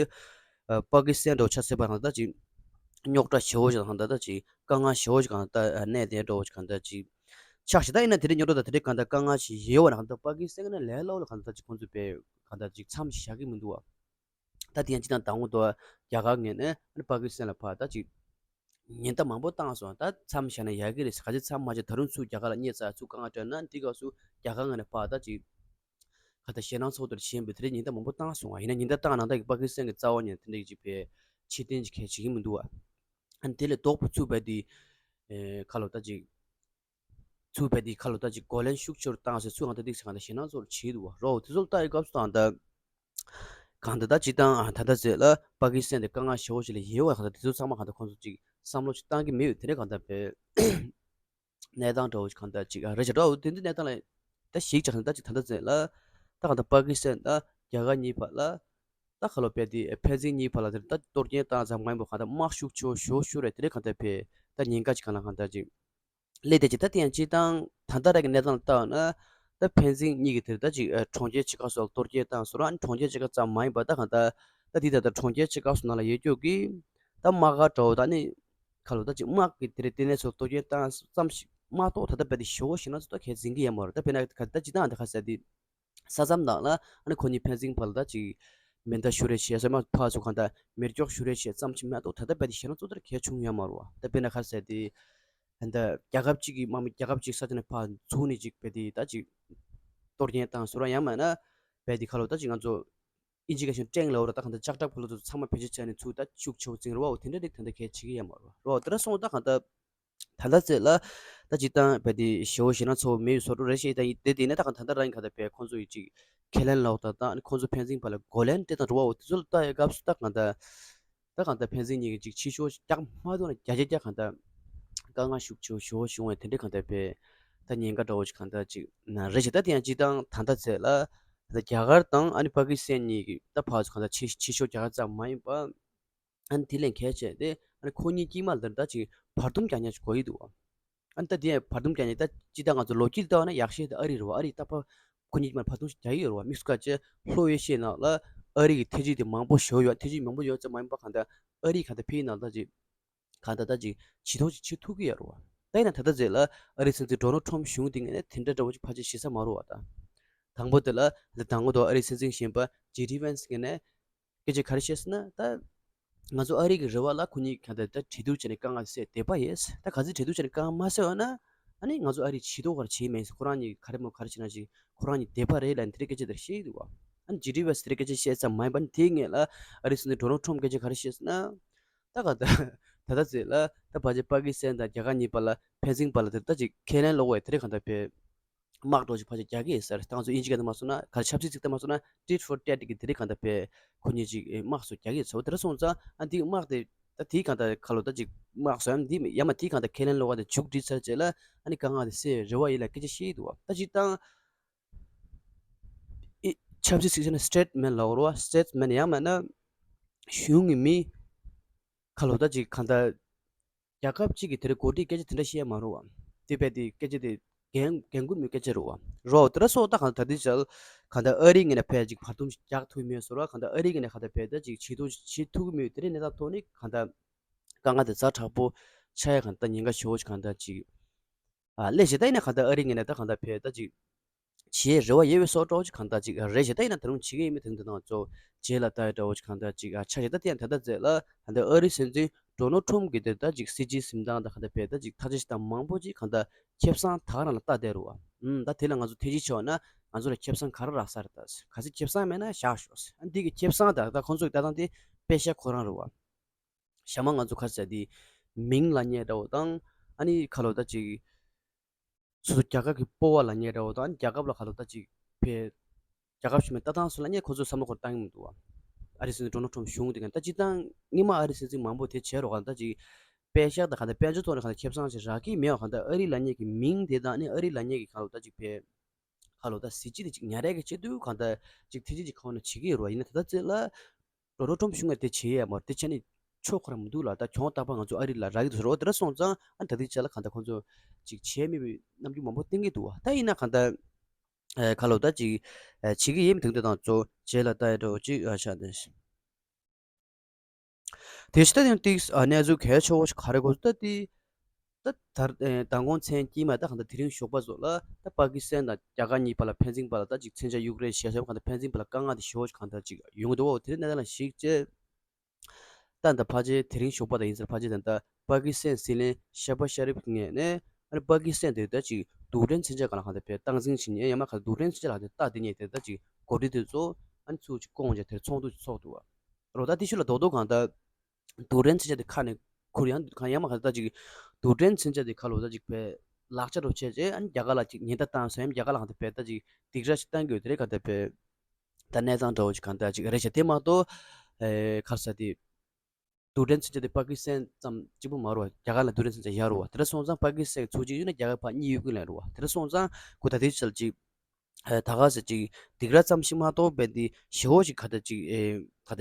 པ་གི་སི་ཐན་འདྲ་བོ་ཆ་བཞག་པ་ན་ད་ཅིག་རྙོག་དྲ་ཞེ་པོ་ཞིག་དང་ད་ད་ཅིག་དཀའ་ངལ་ཞེ་པོ་ཞིག་གང་ད་གནས་དེ་འདྲ་བོ་ཞིག་གང་ད་ཅིག་ཆགས་ཤིག་ད་ཡིན་ན་དེ་འདྲའི་རྙོག་དྲ་དང་དེ་འདྲའི་གང་ད་དཀའ་ངལ་ཞིག་ཡོད་པ་ན་གང་ད་པ་ཀི་སི་ཐན་གི་ནས་ལས་སླ་པོ་ལ་གང་ད་ད་ཅིག་ཁོང་ཚོ་དཔེ་གང་ད་ཅིག་མཚམས་ཞིག་བཞག་གི་མི་འདུག་བ། ད་དེ་ཡང་སྤྱི་བཏང་དང་པོ་དུ་རྒྱ་གར་ངོས་ནས་ཨ་ནི་པ་ཀི་སི་ཐན་ལ་ཕར་ད་ཅིག་ཉེན་བརྡ་མང་པོ་བཏང་སོང་། ད་མཚམས་བཞག་ན་ཡག་གི་རེད་ཟེར། ག་ཚོད་མཚམས་མ་བཞག་ད་རུང་ཚུར་རྒྱ་གར་ལ་རྙེད་ཚར་ཚུར་དཀའ་ངལ་འཕྲད་ན་འདི་སྐབས་སུ་རྒྱ་གར་ངོས་ནས་ཕར་ད་ཅིག་ག་ད་ཞེད་སྣང་ཚོགས་འདུ་བྱེད་པའི་དེ་འདྲའི་ཉེན་བརྡ་མང་པོ་བཏང་སོང་བ། ཡིན་ན་ཉེན་བརྡ་བཏང་ནང་ད་ཀྱི་པ་ཀི་སི་ཐན་གྱི་རྩ་བ་ཉིད་དེ་འདྲ་ཅིག་བས་ཕྱིར་འཐེན་ཅིག་གལ་བྱེད་ཀྱི་མི་འདུག་བ། ཨ་ནི་དེ་ལས་ལྡོག་པ་ཚུར་བས་དེ་ཁ་ལོ་ད་ཅིག་ཚུར་བས་དེ་ཁ་ལོ་ད་ཅིག་གོ་ལན་ཤུགས་ཆེ་རུ་བཏང་ཟེར་ཚུར་གང་ད་འདི་ཟེར་གང་ད་ཞེད་སྣང་ཚོགས་འདུ་བྱེད་འདུག་བ། རོ་དེ་ཚོ་ལ་ལྟ་ཡི་སྐབས་སུ་ད་ད་གང་ལྟར་ད་སྤྱིར་བཏང་ད་ལྟ་ཟེར་ལ་པ་ཀི་སི་ཐན་དེ་དཀའ་ངལ་ཞེ་པོ་ཞིག་ལ་ཡོད་པ། གང་ལྟར་དེ་ཚོ་ཚང་མ་གང་ལྟར་ཁོང་ཚོ་ཅིག་བསམ་བློ་ཞིག་བཏང་གི་མེད་པའི་དེ་འདྲའི་གང་ལྟར་བའི་གནས་སྟངས་འདྲ་བོ་ཞིག་གང་ལྟར་ཅིག་རེད་བྱ་འདྲ་བོ་དེ་འདྲའི་གནས་སྟངས་ལ་ད་ཞིག་ཅག་ད་ཅིག་ད་ལྟ་ཟེར་ལ་ད་གང་ལྟར་པ་ཀི་སི་ཐན་ད་རྒྱ་གར་གཉིས་བར་ལ་ད་ཁ་ལོ་པས་དེ་ཕན་ཚུན་གཉིས་བར་ལ་དེ་ད་གཏོར་སྐྱོན་བཏང་ཙམ་མ་ཡིན་པར་གང་ལྟར་དམག་ཤུགས་ཆེ་ཤོས་ཤོས་རེད། དེ་འདྲའི་གང་ལྟར་བའི་ད་ཉེན་ཁ་ཅིག་གང་ལ་གང་ལྟར་ཅིག་སླེབས་བསྡད་ཅིག་ད་དེ་ཡང་སྤྱིར་བཏང་ད་ལྟ་རང་གི་གནས་སྟངས་ལ་བལྟ་བ་ན། ད་ཕན་ཚུན་གཉིས་ཀྱི་དེར་ད་ཅིག་ཨ་གྲོང་ཁྱེར་ཆེ་ཁག་སོགས་གཏོར་སྐྱོན་བཏང་སོང་ར། ཨ་ནི་གྲོང་ཁྱེར་ཆེ་ཁག་ཙམ་མ་ཡིན་པ་ད་གང་ལྟར་ད་དེ་ད་ལྟ་གྲོང་ཁྱེར་ཆེ་ཁག་སོགས་ནང་ལ་ཡོད་རྒྱུ་གི་ད་དམག་སྒར་འདྲ་བོ་ད་ནི་ཁ་ལོ་ད་ཅིག་དམག་གི་དེ་རེད། ལྟེ་གནས་སོགས་གཏོར་སྐྱོན་བཏང་ཙམ་ཞིག་མ་གཏོགས་ད་ལྟ་རྦད་དེ་ཞེ་པོ་ཞེད་སྣང་ཚོགས་ད་གལ་འཛིན་གྱི་ཡོད་མ་རེད། ད་དཔེར་ན་ག་ད་སྤྱིར་བཏང་ད་ག་ཟེར་དེ། ས་མཚམས་ནང་ལ་ཨ་ནི་ཁོ་གཉིས་ཕན་ཚུན་བར་ལ་ད་ཅིག་མེ་མདའ་གཞུ་རེས་བྱས་ཟེར་མ་ཕར་ཚུར་གང་ལྟར་མེ་སྒྱོགས་གཞུ་རེས་བྱས་ཙམ་ཞིག་མ་གཏོགས་ད་ལྟ་རྦད་དེ་ཞེད་སྣང་ཚོགས་ད་གལ་བྱུང་ཡོད་མ་རེད་བ། ད་དཔེར་ན་ག་ཟེར་དེ་ད་ལྟ་རྒྱལ་ཁབ་གཅིག་གི་དམག་མི་རྒྱལ་ཁབ་གཅིག་ས་ཆ་ནས་ཕར་ཚུར་ནས་ཅིག་རྦད་དེ་ད་ཅིག་གཏོར་སྐྱོན་བཏང་སོང་ར། ཡང་མིན་ན་རྦད་དེ་ཁ་ལོ་ད་ཅིག་ང་ཚོ་ཨིན་ཇི་སྐད་ཞིག་ཊེང་ལབ་ར། ད་གང་ལྟར་ལྕགས་ཁྲབ་ཁ་ལོ་ཚོ་ཚང་མ་བེད་སྤྱོད་བྱས་ནས་ཚུར་ད་ཤུགས་ཆེ་བོ་འཛིང་ར་བ། འོ་དེ་འདྲ་རིགས་ད་ལྟ་གལ་བྱེད་ཀྱི་ཡོད་མ་རེད་བ། རོ་དེ་འདྲ་སོང་ད་གང་ལྟར། ད་ལྟ་ཚེ་ལ་ད་སྤྱིར་བཏང་རྦད་དེ་ཞེ་པོ་ཞེད་སྣང་ཚོར་བ་མེད་པའི་བཟོ་འདྲ་རེད་ཤག་ད་དེ་དེ་ནས་ད་གང་ད་ལྟ་རང་གི་ག་ད་བས་ཁོང་ཚོ་ཡི་ཅིག་ཁས་ལེན་ལོག་ད་ད་ཁོང་ཚོ་ཕན་ཚུན་བར་ལ་གོ་ལེན་སྤྲད་དང་འགྲོ་བ། འོ་དེ་ཚོ་ལ་ལྟ་ཡི་སྐབས་སུ་ད་གང་ད་ད་གང་ད་ཕན་ཚུན་གཉིས་ཀྱི་ཅིག་ཕྱི་ཕྱོགས་རྒྱག་མ་ཐུབ་ན་བརྒྱ་ཆ་བརྒྱ་གང་ད་དཀའ་ངལ་ཤུགས་ཆེ་བོ་ཞེ་པོ་བྱུང་བས་དེ་འདྲའི་གང་ད་བས་ད་ཉེན་ཁ་འདྲ་བོ་ཞིག་གང་ད་ཅིག་ན་རེད་ཤག་ད་དེ་ཡང་སྤྱིར་བཏང་ད་ལྟ་ཚེ་ལ་ད་རྒྱ་གར་དང་ཨ་ནི་པ་ཀི་སི་ཐན་གཉིས་ཀྱི་ད་ཕར་ཚུར་གང་ད་ཕྱི་ཕྱི་ཕྱོགས་རྒྱ་གར་ཙམ་མ་ཡིན་པ། ཨ་ནི་དེ་ལས་གལ་ཆེ་དེ་ཨ་ནི་ཁོ་གཉིས་དཀྱིལ་མ་ལ་ད་ཅིག་བར་འདུམ་རྒྱག་མཁན་ཞིག་དགོས་ཀྱི་འདུག་ཨ་ནི་ད་དེ་བར་འདུམ་རྒྱག་མཁན་ད་སྤྱིར་བཏང་ང་ཚོ་ལོ་རྒྱུས་ལྟ་བ་ན་ཡག་ཤོས་དེ་ཨ་རི་རེད་བ། ཨ་རི་ད་ཕར་ཁོ་གཉིས་དཀྱིལ་མ་བར་འདུམ་ཞིག་རྒྱག་གི་ཡོད་རེད་བ། དམིགས་སུ་བཀར་བྱས་ལྷོ་ཨེ་ཤི་ཡའི་ནང་ལ་ཨ་རི་གི་ཐེ་ཇུས་དེ་མང་པོ་ཞེ་པོ་ཡོད། ཐེ་ཇུས་མང་པོ་ཡོད་ཙམ་མ་ཡིན་པ་གང་ལྟར་ཨ་རི་གང་ལྟར་ཕའི་ནང་ད་ཅིག་གང་ལྟར་ད་ཅིག་བྱེད་ཐུབ་ཅིག་བྱེད་ཐུབ་ཀྱི་ཡོད་རེད་བ། ད་ཡིན་ན་ད་ལྟ་ཟེར་ལ་ཨ་རིའི་སྲིད་འཛིན་ཌོ་ནལ་ཊམ་གཞུང་དེ་ངོས་ནས་དེ་འདྲ་འདྲ་བོ་ཅིག་ཕལ་ཆེར་བྱེད་ས་མ་རེད་བ། ད་དང་པོ་དེ་ལ་ད་དང་པོ་དུ་ཨ་རིའི་སྲིད་འཛིན་གཞོན་པ་ཇེ་ཌི་ཝན་སི་ངོས་ནས་སྐད་ཆ་ག་རེ་བཤད་ཟེར་ན། ད་ང་ཚོ་ཨ་རི་གི་རེ་བ་ལ་ཁོ་གཉིས་གང་ལྟར་ད་གྲོས་བསྡུར་བྱས་ནས་དཀའ་ངལ་སེལ་བསྡད་པ་ཡིན། ད་ག་ཚོད་གྲོས་བསྡུར་བྱས་ནས་དཀའ་ངལ་མ་སེལ་བ་ན་ཨ་ནི་ང་ཚོ་ཨ་རི་བྱེད་དོ་ག་རེ་བྱེད་མེད་ཟེར། ཁོ་རང་གཉིས་ག་རེ་མོ་ག་རེ་བྱེད་ན་ཅིག་ཁོ་རང་གཉིས་བསྡད་པ་རེད་ལབ་ནས་དེ་འདྲའི་སྐད་ཆ་དེ་བཤད་འདུག་བ། ཨ་ནི་ཇེ་ཌི་ཝན་སི་དེ་འདྲའི་སྐད་ཆ་བཤད་ཙམ་མ་ཡིན་པ་ནི་དེའི་སྔོན་ལ་ཨ་རིའི་སྲིད་འཛིན་ཌོ་ནལ་ཊམ་སྐད་ཆ་ག་རེ་བཤད་ཟེར་ན། ད་ག་ད་ད་ལྟ་ཚེ་ལ་ད་ཕལ་ཆེར་པ་ཀི་སི་ཐན་དང་རྒྱ་གར་གཉིས་བར་ལ་ཕན་ཚུན་བར་ལ་དེ་ད་ཅིག་ཁས་ལེན་ལོག་བས་དེ་རིགས་གང་ལྟར་བས་དམག་འགྲོ་ཅིག་ཕལ་ཆེར་རྒྱག་གི་ཡིན་ཟེར། ད་ང་ཚོ་དབྱིན་ཇི་སྐད་དུ་མ་སོང་ན་ག་རེ་ཆབ་སྲིད་ཚིག་ཐོག་མ་སོང་ན་tit for tat གི་དེ་རིགས་གང་ལྟར་བས་ཁོ་གཉིས་ཅིག་དམག་སོགས་རྒྱག་གི་ཡིན་ཟེར་བ། དེ་འདྲ་སོང་ཙང་ཨ་འདི་དམག་དེ་ད་དེའི་གང་ལྟར་ཁ་ལོ་ད་ཅིག་དམག་སོགས་ཨ་འདི་ཡ་མ་དེའི་གང་ལྟར་ཁས་ལེན་ལོག་བ་དེ་མཇུག་སྒྲིལ་ཚར་རྗེས་ལ་ཨ་ནི་དཀའ་ངལ་དེ་སེལ་རེ་བ་ཡིན་ལ་སྐད་ཆ་བཤད་འདུག་བ། ད་སྤྱིར་བཏང་ཨི་ཆབ་སྲིད་ཚིག་ཆ་ནི་སི་ཊེ་ཊི་མེན་ཊི་ལབ་དགོས་རེད་བ། སི་ཊེ་ཊི་མེན་ཊི་ཡང་མིན་ན་གཞུང་གི་མི་ཁ་ལོ་ད་ཅིག་གང་ལྟར་རྒྱལ་ཁབ་ཅིག་གི་དེ་རིང་འགོ་ཁྲིད་སྐད་ཆ་དེ་འདྲ་བཤད་མ་རུང་བ། དེ་བས་དེ་སྐད་ཆ་དེ་འགན་འགན་ཁུར་མེད་སྐད་ཆ་རུང་བ། རོ་དེ་འདྲ་སོགས་ད་གང་ལྟར་དེ་ཅལ་གང་ལྟར་ཨ་རིའི་ངོས་ནས་བས་ཅིག་བར་འདུམ་རྒྱག་ཐུབ་མེད་བཟོ་ར། གང་ལྟར་ཨ་རིའི་ངོས་ནས་གང་ལྟར་བས་ད་ཅིག་བྱེད་ཐུབ་བྱེད་ཐུབ་ཀྱི་མེད། དེ་རིང་གནས་སྟངས་ཐོག་ནས་གང་ལྟར་དཀའ་ངལ་དེ་ཛ་དྲག་པོ་ཆགས་ཡ་གང་ལྟར་ཉེན་ཁ་ཞེ་པོ་ཅིག་གང་ལྟར་ཅིག་ཨ་ལས་ཞེ་ད་ཡིན་ན་གང་ལྟར་ཨ་རིའི་ངོས་ནས་ད་གང་ལྟར་བས་ད་ཅིག་བྱེད་རེ་བ་ཡོད་པའི་སོགས་འདྲ་བོ་ཅིག་གང་ལྟར་ཅིག་རེད་ཤག་ད་ཡིན་ན་ད་རུང་བྱེད་ཀྱི་ཡིན་མིན་དེ་ཚོ་ད་ང་ཚོ་རྗེས་ལ་ལྟ་ཡ་འདྲ་བོ་ཅིག་གང་ལྟར་ཅིག་ཆགས་ཤག་ད་དེ་ཡང་ད་ལྟ་ཚེ་ལ་ད་ལྟ་ཨ་རིའི་སྲིད་འཛིན་ཌོ་ནལ་ཊམ་གྱི་དེ་ད་ཅིག་སྲིད་ཇུས་འཛིན་སྟངས་དང་གང་ལྟར་བས་ད་ཅིག་ཐག་གཅོད་བྱེད་སྟངས་མང་པོ་ཅིག་གང་ལྟར་ཁེ་བཟང་ད་ག་རང་ལ་ལྟ་བསྡད་རུང་བ། ཨུམ། ད་དེ་ལ་ང་ཚོ་ཐེ་ཇུས་བྱས་པ་ན་ང་ཚོ་ལ་ཁེ་བཟང་ག་རེ་རག་ས་རེད། ད་ག་ཚོད་ཁེ་བཟང་མེད་ན་བཞག་ཤོག་ཨ་འདི་གི་ཁེ་བཟང་ད་ད་ཁོང་ཚོ་གི་ལྟ་སྟངས་དེ་པེ་ཤག་ཁོ་རང་རེད་བ། ཞྭ་མ་ང་ཚོ་ཁ་ཟས་དེ་མིང་ལབ་མཁན་འདྲ་བོ་དང་ཨ་ནི་ཁ་ལོ་ད་ཅིག་སོ་སོ་རྒྱལ་ཁབ་ཀྱི་སྤོབས་པ་ལབ་མཁན་འདྲ་བོ་དང་ཨ་ནི་རྒྱལ་ཁབ་ལ་ཁ་ལོ་ད་ཅིག་བས་རྒྱལ་ཁབ་ཞུ་མའི་ལྟ་སྟངས་སུ་ལབ་མཁན་ཁོ་ཚོས་བསམ་བློ་ཁོར་བཏང་གི་མི་འདུག་བ། ཨ་རིའི་སྲིད་འཛིན་ཌོ་ནལ་ཊམ་གཞུང་དེ་ག་ད་སྤྱིར་བཏང་སྔོན་མ་ཨ་རིའི་སྲིད་འཛིན་མང་པོ་དེ་བྱས་རོགས་ག་ད་ཅིག་པེ་ཤག་དང་ག་ད་དཔལ་འབྱོར་ཐོག་ནས་ག་ད་ཁེ་བཟང་ཞིག་རག་གི་མེད་བ། ག་ད་ཨ་རི་ལབ་མཁན་གྱི་མིང་དེ་དང་ཨ་ནི་ཨ་རི་ལབ་མཁན་གྱི་ཁ་ལོ་ད་ཅིག་བས་ཁ་ལོ་ད་གཟི་བརྗིད་དེ་ཅིག་ཉར་ཡས་ཀྱི་ཆེད་དུ་གང་ལྟར་ཅིག་ཐེ་ཇུས་ཅིག་ཁོང་ནས་བྱེད་ཀྱི་ཡོད་རེད་བ། ཡིན་ན་ད་ལྟ་ཚེ་ལ་ཌོ་ནལ་ཊམ་གཞུང་ངོས་དེ་བྱེད་ཡས་མ་རེད། དེ་བྱས་ནས་ ཆོག་ཁོ་རང་མི་འདུག་ལ། ད་གྱོང་རྟག་པར་ང་ཚོ་ཨ་རི་ལ་རག་གི་འདུག་ཟེར་རོ། དེ་འདྲ་སོང་ཙང་ཨ་ད་ལྟའི་ཆ་ལ་གང་ལྟར་ཁོང་ཚོ་ཅིག་བྱས་མེད་པའི་རྣམ་འགྱུར་མང་པོ་བསྟན་གྱི་འདུག་བ། ད་ཡིན་ན་གང་ལྟར་ཨེ་ཁ་ལོ་ད་ཅིག་ཨེ་བྱེད་ཀྱི་ཡིན་དེ་འདྲ་དང་གཙོ་རྗེས་ལ་ལྟ་ཡ་འདྲ་བོ་ཅིག་ཨ་ཆ་དེ། དེ་ཕྱི་ད་ཡང་ཏིག་ཨ་གནས་ཚུལ་གལ་ཆེ་བོ་ཞིག་ག་རེ་གོ་ད་དེ། ད་དར་ཨེ་མདང་དགོང་མཚན་དཀྱིལ་མ་ད་གང་ལྟར་དེ་རིང་ཞོགས་པ་ཚོ་ལ་ད་པ་ཀི་སི་ཐན་དང་རྒྱ་གར་གཉིས་བར་ལ་ཕན་ཚུན་བར་ལ་ད་ཅིག་མཚོན་ཆ་གཡུག་རེས་བྱས་སོང་། གང་ལྟར་ཕན་ཚུན་བར་ལ་དཀའ་ངལ་དེ་ཞེ་བོ་ཞིག་གང་ལྟར་ཅིག་ཡོང་གི་འདུག་བ། དེ་རིང་གནས་སྟངས་ལ་གཞིགས་བྱས། ད་ད་ཕལ་ཆེར་དེ་རིང་ཞོགས་པ་དང་ཡིན་ཟེར་ཕལ་ཆེར་ད་ད་པ་ཀི་སི་ཐན་སྲིད་བློན་ཤ་བ་ཤ་རིབ་ངོས་ནས་ཨ་ནི་པ་ཀི་སི་ཐན་དེ་ད་ཅིག་རྡུལ་ཕྲན་མཚོན་ཆ་སྒང་ལ་གང་ལྟར་བས་སྟངས་འཛིན་བྱེད་མཁན་ཡང་མ་གང་ལྟར་རྡུལ་ཕྲན་མཚོན་ཆ་ལ་དེ་རྟགས་དེ་ཉིད་དེ་ད་ཅིག་གོ་སྒྲིག་དེ་ཚོ་ཨ་ནི་ཚུར་ཅིག་བསྐོང་བྱས་དེར་ཚོགས་འདུ་ཅིག་ཚོགས་འདུག་བ། རོ་ད་དེ་ཤུལ་ལ་རྡོག་རྡོག་གང་ལྟར་རྡུལ་ཕྲན་མཚོན་ཆ་དེ་ཁ་ནས་ཁུར་ཡང་གང་ཡང་མ་གང་ལྟར་ཅིག་རྡུལ་ཕྲན་མཚོན་ཆ་དེ་ཁ་ལོ་ད་ཅིག་བས་ལག་ཆ་རུ་བྱས་རྗེས་ཨ་ནི་རྒྱ་གར་ལ་ཅིག་ཉེན་བརྡ་བཏང་སོང་། ཡང་རྒྱ་གར་ལ་གང་ལྟར་བས་ད་ཅིག་སྡིགས་ར་ཞིག་བཏང་གི་ཡོད། དེ་རེད་གང་ལྟར་བས། ད་གནས་སྟངས་འདྲ་བོ་ཅིག་གང་ལྟར་ཅིག་རེད་ཤག་དེ་མ་གཏོགས་ཨེ་ག་རེ་ཟེར་དེ། རྡུལ་ཕྲན་མཚོན་ཆ་དེ་པ་ཀི་སི་ཐན་ཙམ་གཅིག་པུ་མ་རེད་བ། རྒྱ་གར་ལ་རྡུལ་ཕྲན་མཚོན་ཆ་ཡོད་རེད་བ། དེ་འདྲ་སོང་ཙང་པ་ཀི་སི་ཐན་གྱི་ཚོགས་སྐྱིད་ཡོད་ན་རྒྱ་གར་ཕར་གཉིད་གཡུག་གི་ལན་རེད་བ། དེ་འདྲ་སོང་ཙང་ཁོ་ད་ལྟའི་ཆར་ཅིག་ཨེ་ད་ག་ཟེར་ཅིག་སྡིགས་ར་ཙམ་ཞིག་མ་གཏོགས་བས་འདི་ཞེ་བོ་ཞིག་ག་ད་ཅིག་ཨེ་ག་ད་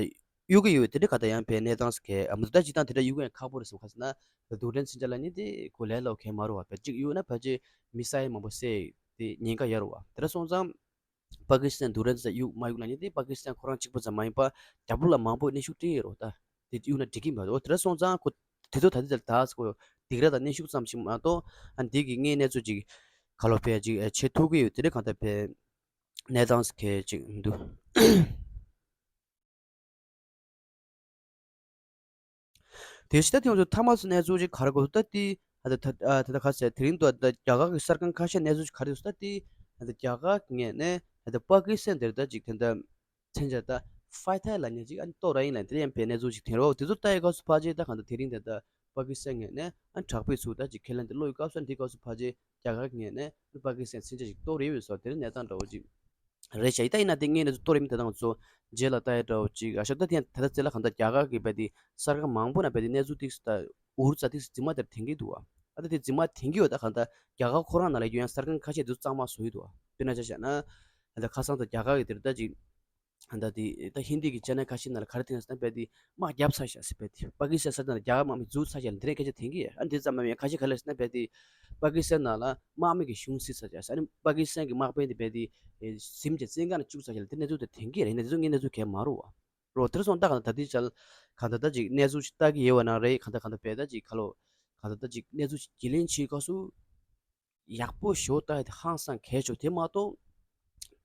གཡུག་གི་ཡོད། དེ་འདྲ་ག་ད་ཡང་བས་གནས་སྟངས་སུ་གས་ཨ་མ་ད་ཅིག་དང་དེ་འདྲ་གཡུག་གི་ཡང་ཁག་པོ་རེད་བསམ། ག་ཟེར་ན་རྡུལ་ཕྲན་མཚོན་ཆ་ལ་ནི་དེ་ཁོ་ལས་སླ་བོ་གས་མ་རེད་བ། བས་ཅིག་གཡུག་ན་ཕལ་ཆེར་མི་སེལ་མང་པོ་བསད་དེ་ཉེན་ཁ་ཡོད་རེད་བ། དེ་འདྲ་སོང་ཙང་པ་ཀི་སི་ཐན་རྡུལ་ཕྲན་ཚོ་གཡུག་མ་གཡུག་ལབ་མཁན་དེ་པ་ཀི་སི་ཐན་ཁོ་རང་གཅིག་པུ་ཙམ་མ་ཡིན་པ་རྒྱ་བོད་ལ་མང་པོ་གནོན་ཤུགས་སྤྲད་ཡོད་རེད་ད། དེ་གཡུག་ན་འགྲིག་གི་མ་རེད། འོ་དེ་འདྲ་སོང་ཙང་ཁོ་དེ་ཚོ་ད་ལྟ་ད་ལྟ་ཁོ་སྡིགས་ར་དང་གནོན་ཤུགས་ཙམ་ཞིག་མ་གཏོགས་ཨ་འདི་གི་དངོས་གནས་ཚུལ་ཅིག་ག་ལོ་བས་ཅིག་བྱེད་ཐུབ་ཀྱི་ཡོད། དེ་འདྲ་གང་ལྟར་བས་གནས་སྟངས་གལ་ཅིག་འདུག་དེ་ཕྱི་ད་དེང་ཚོ་ཐ་མ་སུ་གནས་ཚུལ་ཅིག་ག་རེ་གོ་ད་དེ་ཨ་ད་ད་ཨ་ད་ད་ག་ཟེར་དེ་རིང་དུ་ད་རྒྱ་གར་གྱི་གསར་ཁང་ཁ་ཤས་གནས་ཚུལ་ཅིག་ག་རེ་སུ་ད་དེ་ཨ་ད་རྒྱ་གར་ངོས་ནས་ཨ་ད་པ་ཀི་སི་ཐན་དེར་ད་ཅིག་དེ་འདྲ་མཚོན་ཆ་ད་ཕའི་ཐར་ལབ་མཁན་ཅིག་ཨ་ནི་གཏོར་ར་ཡིན་ལབ་དེ་ཡང་བས་གནས་ཚུལ་ཅིག་ཐོན་རོགས། དེ་ཚོ་ལྟ་ཡི་སྐབས་སུ་ཕལ་ཆེར་ད་གང་ད་དེ་རིང་དེ་ད་པ་ཀི་སི་ཐན་ངོས་ནས་ཨ་ནི་དྲག་པོའི་ཚུལ་ད་ཅིག་ཁས་ལེན་དེ་བློ་ཡི་སྐབས་སུ་ཨ་ནི་དེ་སྐབས་སུ་ཕལ་ཆེར་རྒྱ་གར་ངོས་ནས་ཨ་ནི་པ་ཀི་སི་ཐན་མཚོན་ཆ་ཅིག་གཏོར་ཡོད་པའི་བཟོ་དེ་རིང་གནས་སྟངས་འདྲ་བོ་ཅིག་རེད་ཤག་ཡིན་ད་ཡིན་ན་དེ་ངས་གནས་ཚུལ་གཏོར་ཡིན་དེ་དང་ཚོ་རྗེས་ལ་ལྟ་ཡ་འདྲ་བོ་ཅིག་ཨ་ཤ་ད་དེ་ད་ལྟ་ཚེ་ལ་གང་ལྟར་རྒྱ་གར་གྱི་བས་དེ་གསར་ཁང་མང་པོ་ན་བས་དེ་གནས་ཚུལ་ཏིག་སུ་ད་འུར་ཙ་ཏིག་སུ་རྫུན་མ་དེར་འཐེན་གྱི་འདུག་བ། ཨ་ད་དེ་རྫུན་མ་འཐེན་གྱི་ཡོད། ད་གང་ལྟར་རྒྱ་གར་ཁོ་རང་ནང་ལ་ཡོད་ཡང་གསར་ཁང་ཁ་ཤས་དེ་ཚོ་གཙང་མ་བཟོ་ཡི་འདུག་བ། དཔེར་ན་ཆ་བཞག་ན་ཨ་ད་ཁ་སང་ད་རྒྱ་གར་གྱི་དེར་ད་ཅིག་ཨ་ད་དེ་ད་ཧིན་དི་གི་ཅེ་ནལ་ཁ་ཤས་ནང་ལ་ག་རེ་འཐེན་ཟེར་ན་བས་དེ་དམག་བརྒྱབ་ཚར་ཤག་ཟེར་བས་དེ་པ་ཀི་སི་ཐན་ས་ད་རྒྱ་གར་དམག་མི་འཛུལ་ཚར་ཤག་ལ་དེ་རིང་སྐད་ཆ་འཐེན་གྱི་ཡོད། ཨ་འདི་ཙམ་མ་ཡིན་ཁ་ཤས་ག་རེ་ཟེར་ན་བས་དེ་པ་ཀི་སི་ཐན་ནང་ལ་དམག་མི་གི་གཞུང་བསྲིགས་ཚར་ཤག་ཟེར། ཨ་ནི་པ་ཀི་སི་ཐན་གྱི་དམག་དཔོན་དེ་བས་དེ་ཨེ་གཟིམ་གྱི་བཙོན་ཁང་ནང་བཅུག་ཚར་ཤག་ལ་དེ་གནས་ཚུལ་དེ་འཐེན་གྱི་རེད། གནས་ཚུལ་ངའི་གནས་ཚུལ་གས་མ་རུ་བ། རོ་དེར་སོང་ད་གང་ད་དེ་ཆ་ལ་གང་ད་ད་ཅིག་གནས་ཚུལ་ཅིག་ལྟ་གི་ཡོད་བ་ན་རེད། གང་ད་གང་ད་བས་ད་ཅིག་ག་ལོ་གང་ད་ད་ཅིག་གནས་ཚུལ་ཅིག་རྒྱུས་ལོན་བྱེད་སྐབས་སུ་ཡག་པོ་ཞོ་ལྟ་ཡ་དེ་ཧང་སང་གལ་ཆོག་དེ་མ་གཏོགས་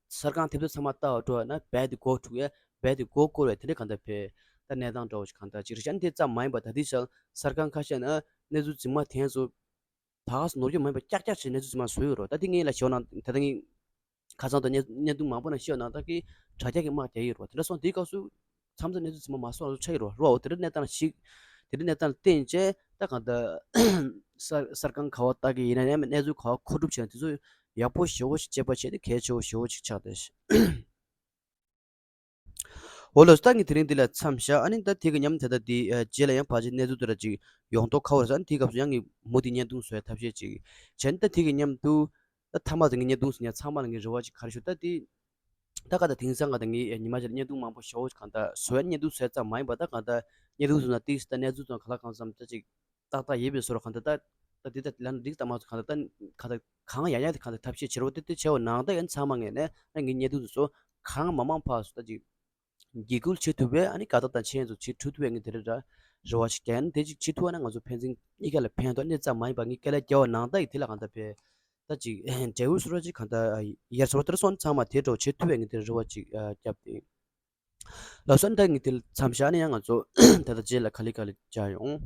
གསར་ཁང་དེབ་ཐེར་ཚང་མ་ལྟ་བ་འགྲོ་བ་ན་བས་དེ་མགོ་འཁྲུག་ཡ་བས་དེ་མགོ་སྐོར་བས་དེ་འདྲ་གང་ད་བས་ད་གནས་སྟངས་འདྲ་བོ་ཞིག་གང་ད་ཅིག་རེད་ཤག་དེ་ཙམ་མ་ཡིན་པ་ད་དེ་ཆ་ལ་གསར་ཁང་ཁ་ཤས་ན་གནས་ཚུལ་རྫུན་མ་འཐེན་སོང་། ད་ག་སེ་ནོར་འཁྲུལ་མ་ཡིན་པ་ཀྱག་ཀྱག་བྱས་གནས་ཚུལ་ཚང་མ་བཟོས་ཡོད་རེད། ད་དེ་ངས་ལ་ཞོ་ནང་ད་ལྟ་ངས་ཁ་སང་དང་བརྙན་བརྙན་ཐུང་མང་པོ་ནང་བཤད་ཡོད་ནང་ད་གི་དྲ་རྒྱ་གི་དམག་རྒྱག་ཡོད་རེད་བ། དེ་འདྲ་སོང་དེའི་སྐབས་སུ་མཚམས་མཚམས་གནས་ཚུལ་ཚང་མ་མ་བཟོ་བ་ཆགས་ཡོད་རེད་བ། རོ་དེ་འདྲ་གནས་སྟངས་ཤིག་དེ་འདྲ་གནས་སྟངས་ལ་བརྟེན་བྱས་ད་གང་ལྟར་གསར་གསར་ཁང་ག་བ་ལྟ་གི་ཡིན་ན་ཡང་གནས་ཚུལ་ག་བ་མཁོ་སྒྲུབ་བྱས་ན་དེ་ཚོ་ཡག་པོ་ཞེ་བོ་ཞིག་དཔྱད་པ་བྱས་ཏེ་གལ་ཆེ་བོ་ཞེ་བོ་ཞིག་ཆགས་བསྡད་ཤག་འོ་ལགས་སོ། ད་ངས་དེ་རིང་འདི་ལ་མཚམས་བཞག་ཨ་ནི་ད་དེ་གི་མཉམ་དེ་ད་དེ་ཨ་རྗེས་ལ་ཡང་ཕལ་ཆེར་གནས་ཚུལ་དེ་འདྲ་ཅིག་ཡོང་མདོག་ཁ་པོ་རེད་ཟེར། ཨ་ནི་དེའི་སྐབས་སུ་ཡང་ངས་མུ་མཐུད་བརྙན་ཐུང་བཟོ་ཡ་ཐབས་ཤེས་ཅིག་བྱས་ནས་ད་དེ་གི་མཉམ་དུ་ད་མཐའ་མ་དེ་ངས་བརྙན་ཐུང་བཟོ་ཡ་ཚང་མ་ལ་ངས་རེ་བ་ཅིག་ག་རེ་ཞུ་ད་དེ་ད་ག་ད་དེང་སང་ག་ད་ངས་ཉི་མ་ཅིག་ལ་བརྙན་ཐུང་མང་པོ་ཞེ་བོ་ཅིག་གང་ད་བཟོ་ཡ་བརྙན་ཐུང་བཟོ་ཡ་ཙམ་མ་ཡིན་པ་ད་གང་ད་བརྙན་ཐུང་བཟོ་ན་ཏིག་ཙམ་ད་གནས་ཚུལ་ཙམ་ག་ལ་གང་འཚམ་ད་ཅིག་ཏག་ཏག་ཡོད་པའི་བཟོ་འདྲ་གང་ལྟར་ད་ད་འདི་ད་ལན་འགྲིག་ད་མ་སོང་། གང་ལྟར་ད་གང་ལྟར་གང་ཡང་ཡང་དེ་གང་ལྟར་ཐབས་ཤེས་བྱེད་རོགས་དེ་དེ་བྱས་པ་ནང་ད་ཡང་ཚང་མ་ངས་ནས་ཨ་ངའི་བརྙན་ཐུང་དེ་ཚོ་གང་མང་མང་ཕར་སུ་ད་ཅིག་འགྱིག་སྐུལ་བྱེད་ཐུབ་པས་ཨ་ནི་དགའ་རྟགས་དང་མཆན་ཚོ་བྱེད་ཐུབ་ཐུབ་པས་ངས་དེ་རེ་འདྲ་རེ་བ་ཞིག་རྒྱག་ཡ་ནི་དེ་ཅིག་བྱེད་ཐུབ་པ་ན་ང་ཚོ་ཕན་ཚུན་གཉིས་ཀ་ལ་ཕན་ཐོགས་ནི་ཙམ་མ་ཡིན་པ་ངས་སྐད་ལ་རྒྱབ་པ་ནང་ད་ཡིག་དེ་ལ་གང་ལྟར་ཕན་ད་ཅིག་འབྲས་བུ་སུ་ར་ཅིག་གང་ལྟར་ཡར་སོང་བ་དེ་ར་སོང་ཚང་མ་དེ་འགྲོ་བྱེད་ཐུབ་པས་ངས་དེ་རེ་བ་ཅིག་རྒྱབ་སྟེ། ལགས་སོ། ད་ངས་དེ་མཚམས་བཞག་ནས་ཡང་ང་ཚོ་ད་ལྟ་རྗེས་ལ་ག་ལེ་ག་ལེ་བྱ་ཡོང་།